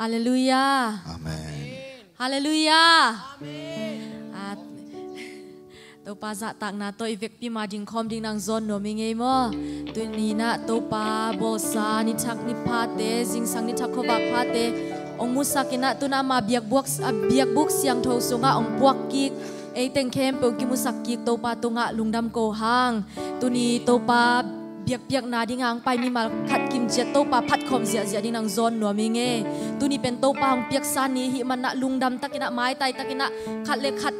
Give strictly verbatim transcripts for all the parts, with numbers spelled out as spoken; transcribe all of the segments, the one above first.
Halleluiah. Amen. Halleluiah. Amen. Topa zahtakna tawh i vekpi ma dingkhawm ding nang zawn nuam i ngei maw? Tuni-in ah Topa bawlsa ni thak ni phate, zingsang ni thak khuavak phate hong musak in ah, tu-in ah ama biakbuk, a biakbuk siangtho sungah hong puak kik ei teng khempeuh kimusak kik Topa tungah lungdam ko hang. Tuni Topa biakpiakna dingah hong pai mimal khat kimciat Topa phatkhawm ziahziah ding nang zawn nuam i ngei. Tuni pen Topa hong piaksa ni ahih manin ah lungdam takin ah, maitai takin ah khat le khat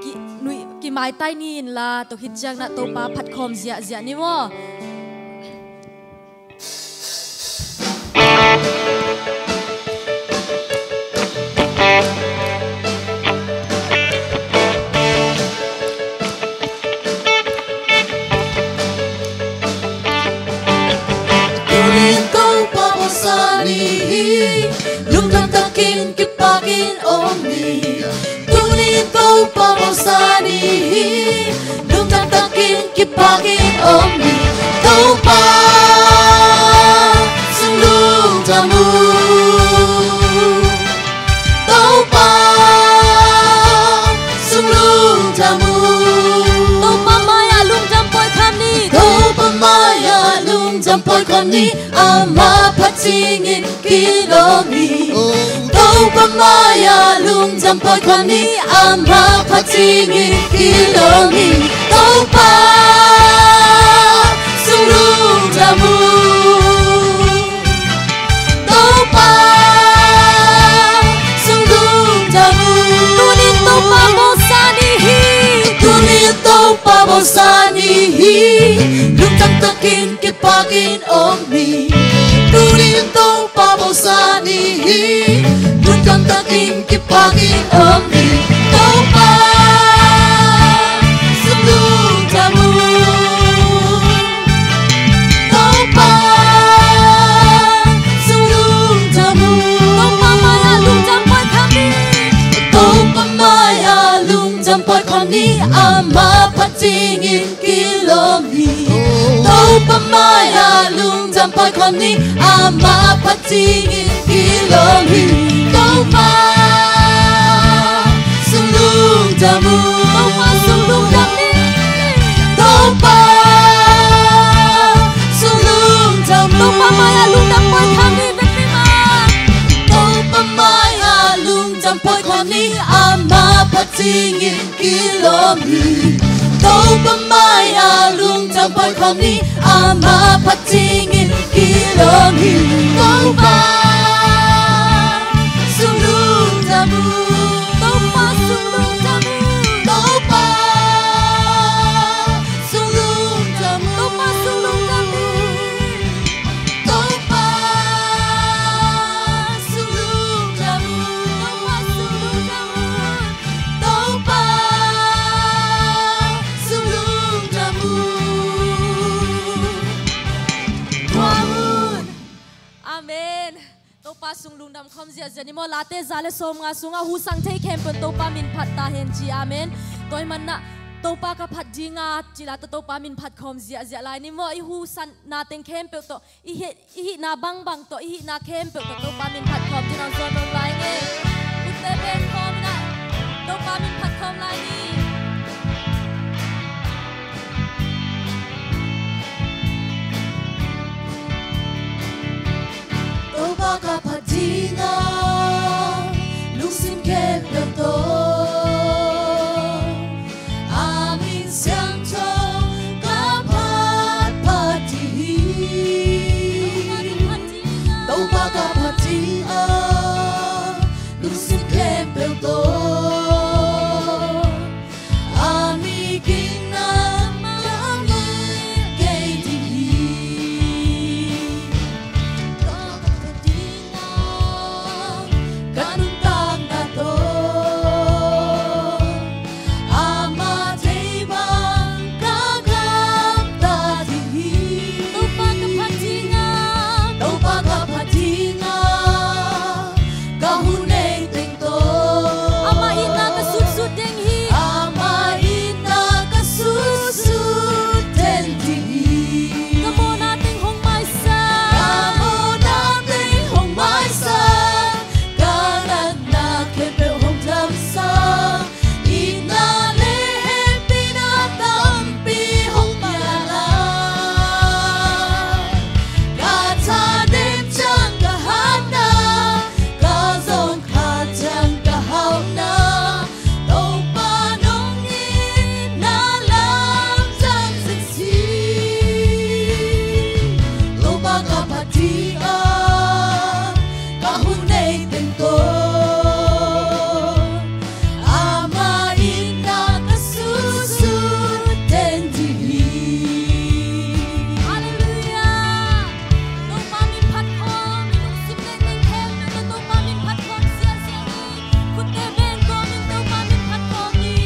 ki, nuih, kimaitai ni inla, tua khit ciangin ah Topa phatkhawm ziahziah ni maw? Tuni-in Topa bawlsa ni hi, lungdam takin kipakin om ni. Tuni-in Topa bawlsa ni hi, lungdam takin kipakin om ni. Topa sung lungdam uh. Topa sung lungdam uh. Topa mai-ah lungdam pawi kham ni. Topa mai-ah lungdam pawi kham ni. Ama phat dingin kilawm hi. Topa mai-ah lungdam pawi kham ni. Ama phat dingin kilawm hi. Topa sung lungdam uh. Topa sung lungdam uh. Tuni-in Topa bawlsa ni hi. Tuni-in Topa bawlsa ni hi. Lungdam takin kipakin om ni. Tuni-in Topa bawlsa ni hi. Lungdam takin kipakin om ni. Topa sung lungdam uh. Topa sung lungdam uh. Topa mai-ah lungdam pawi kham ni. Topa mai-ah lungdam pawi kham ni. Ama phat dingin kilawm hi. Topa mai-ah lungdam pawi kham ni. Ama phat dingin kilawm hi. Topa sung lungdam uh. Topa sung lungdam ni. Topa sung lungdam uh. Topa mai-ah lungdam pawi kham ni. Topa mai-ah lungdam pawi kham ni. Ama phat dingin kilawm hi. Topa mai-ah lungdam pawi kham ni. Ama phat dingin kilawm hi. Topa sung lungdam uh. Topa sung lungdam uh. Topa sung lungdam uh. Topa sung lungdam uh. Topa sung lungdam uh. Topa sung lungdam uh. Topa sung lungdam uh. Amen. Topa sung lungdam khawm ziahziah ni maw. Late za le sawmnga sungah hu sang thei khempeuh Topa min phat ta hen ci. Amen. Tua ahih manin ah Topa ka phat ding a ci la tawh Topa min phat khawm ziahziah lai ni maw. I hu sanna teng khempeuh tawh, i hih, i hihna bangbang tawh, i hihna khempeuh tawh Topa min phat khawm ding nang zawn nuam lai ngei. Khutbeng khawm in ah Topa min phat khawm lai ni. Topa ka phat ding a, lungsim khempeuh tawh, a min siangtho ka phat phat ding hi. Topa ka phat ding a, lungsim khempeuh tawh, ka hun nei teng tawh, ama itna ka sutsutte ding hi. Halleluiah. Topa min phat khawm, i lungsim teng teng khempeuh tawh Topa min phat khawm ziahziah ni. Khutte beng kawmin Topa min phat khawm ni.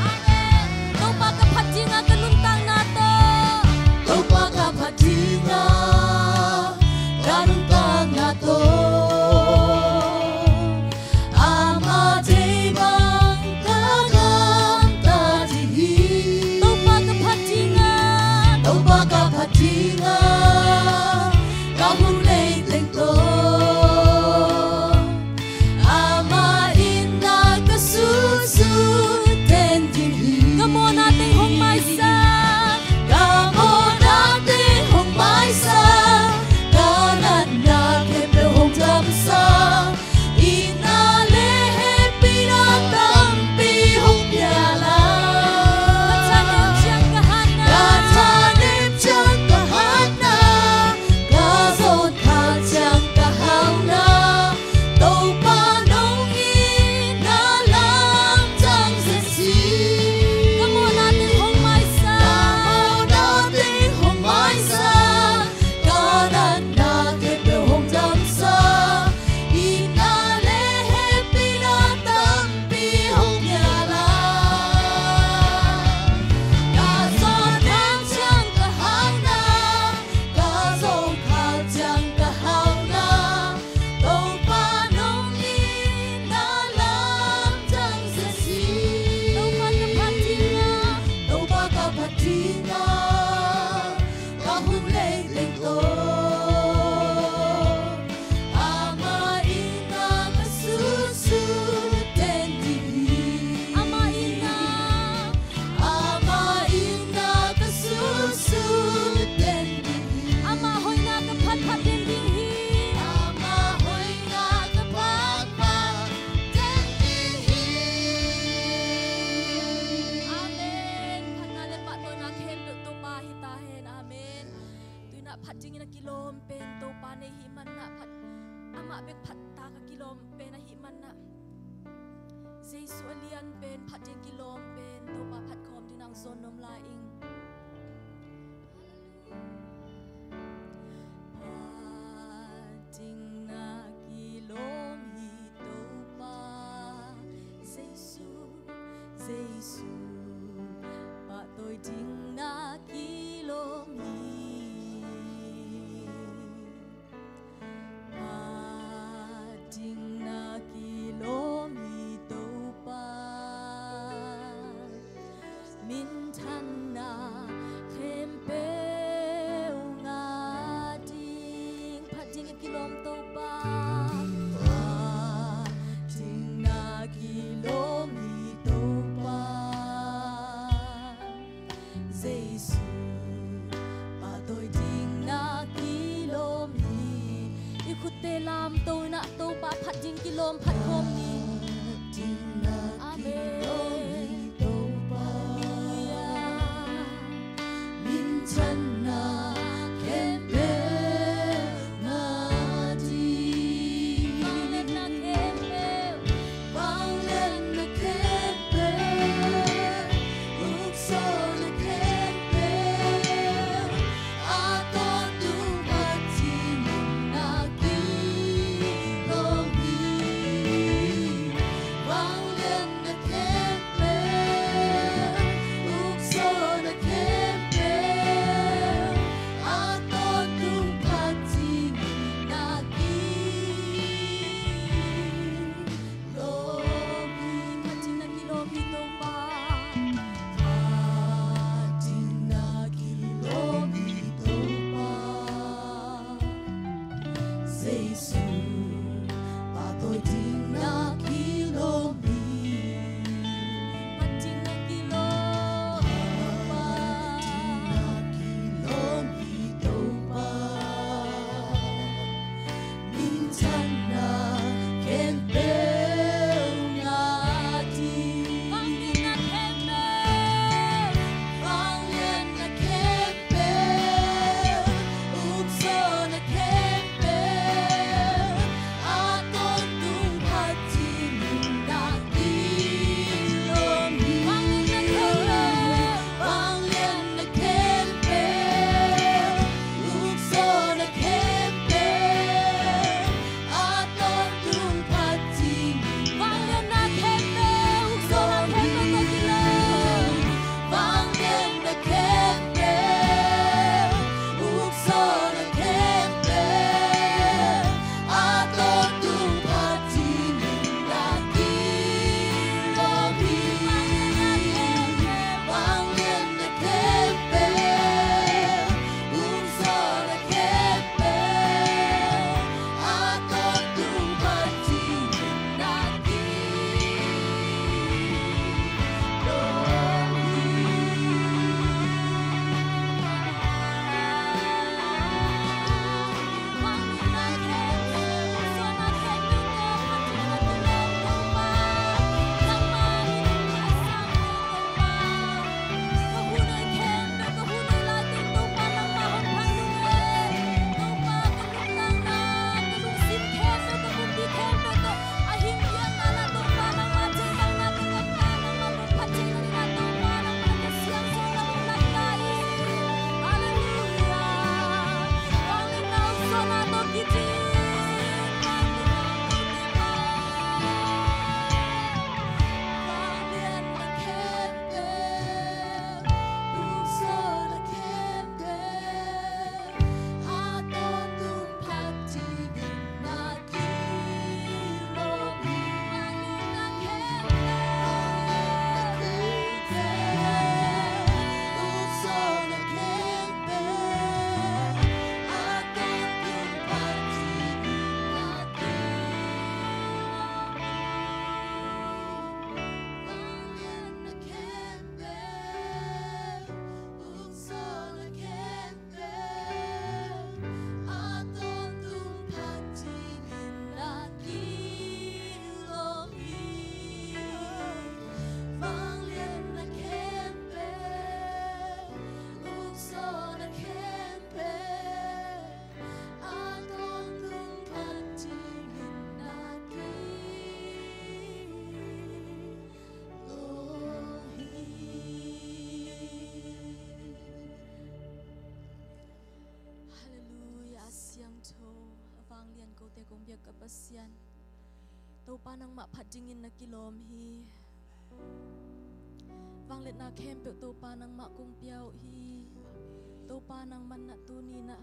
Amen. Topa ka phat dinga ka nuntakna tawh, Topa ka phat dinga ka nuntakna tawh, ama deih bang ka gamta ding hi. Topa ka phat dinga, Topa ka phat dinga ka hun nei teng tawh, ama itna ka sutsutte ding hi. Ka mawhna teng hong maisak, ka mawhna teng hong maisak, ka natna khempeuh hong damsak, itna le hehpihna tampi hong pia lai. Ka thanem ciang ka hatna, ka thanem ciang ka hatna, ka zawn khak ciang ka hauhna, Topa nong itna lamdang zenzen hi. Ka mawhna teng hong maisak, ka mawhna teng hong maisak, ka natna khempeuh hong damsak, itna le hehpihna tampi hong pia lai. Ka zawn khak ciang ka hauhna, ka zawn khak ciang ka hauhna, Topa nong itna lamdang zenzen hi. Topa ka phat dinga, Topa ka phat dinga ka hun nei teng tawh, ama itna ka sutsutte ding hi. Ama itna, ama itna ka sutsutte ding hi. Ama hoihna ka phatphat den ding hi. Ama hoihna ka phatphat den ding hi. Amen. Phatna le pahtawina khempeuh Topa hi ta hen. Amen. Tu-in ah phat dingin a kilawm pen Topa na hih manin ah phat, amah bek phat tak a kilawm pen ahih manin ah, Jesu a lian pen, phat ding kilawm pen Topa phat khawm dingin ah hong zawn nuam lai ing. Phat ding na kilawm hi Topa, Jesu, Jesu, pahtawi ding na kilawm hi. Phat ding na kilawm hi Topa, minthanna khempeuh ngah ding. Phat ding a kilawm Topa, phat ding na kilawm hi Topa, Jesu, pahtawi ding na kilawm hi. I khutte lamto in ah Topa phat ding kilawm phat khawm ni. Amen. Halleluiah. Minthanna khempeuh ngah ding. Vangliatna khempeuh, vangliatna khempeuh, ukzawhna khempeuh, a tawntung Pathian in na kilawm hi. Vangliatna khempeuh Te kong biak ka Pasian, Topa nangmah phat dingin na kilawm hi. Vangliatna khempeuh Topa nangmah kong pia uh hi. Topa nang manah tuni nah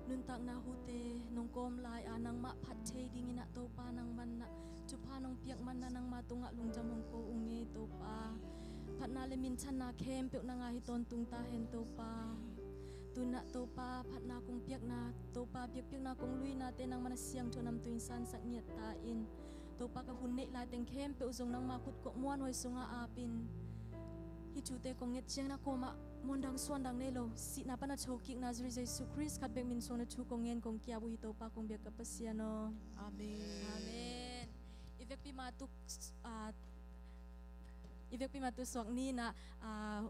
nuntakna hute nong kawm lai-a nangmah phat thei dingin ah Topa nang manah thupha nong piak manah nangma tungah lungdam hong ko ung ei Topa. Phatna le minthanna khempeuh nang a hi tawntung ta hen Topa. Tunah Topa phatna kong piakna, Topa biakpiakna kong luinate nang manah siangtho namtui in sansak ngiat ta in. Topa ka hun neih lai teng khempeuh zong nangma khut kong muanhuai sungah apin. Hih thute kong nget ciangin a kuamah muandang suandang nei lo, sihna pan a thokik Nazareth Jesu Khrist khat bek min suang na thu kong ngen kong kiap uh hi Topa kong biak ka Pasian aw. Amen. Amen. I vekpi ma tuk, ah, i vekpi ma tu suak ni nah, ah,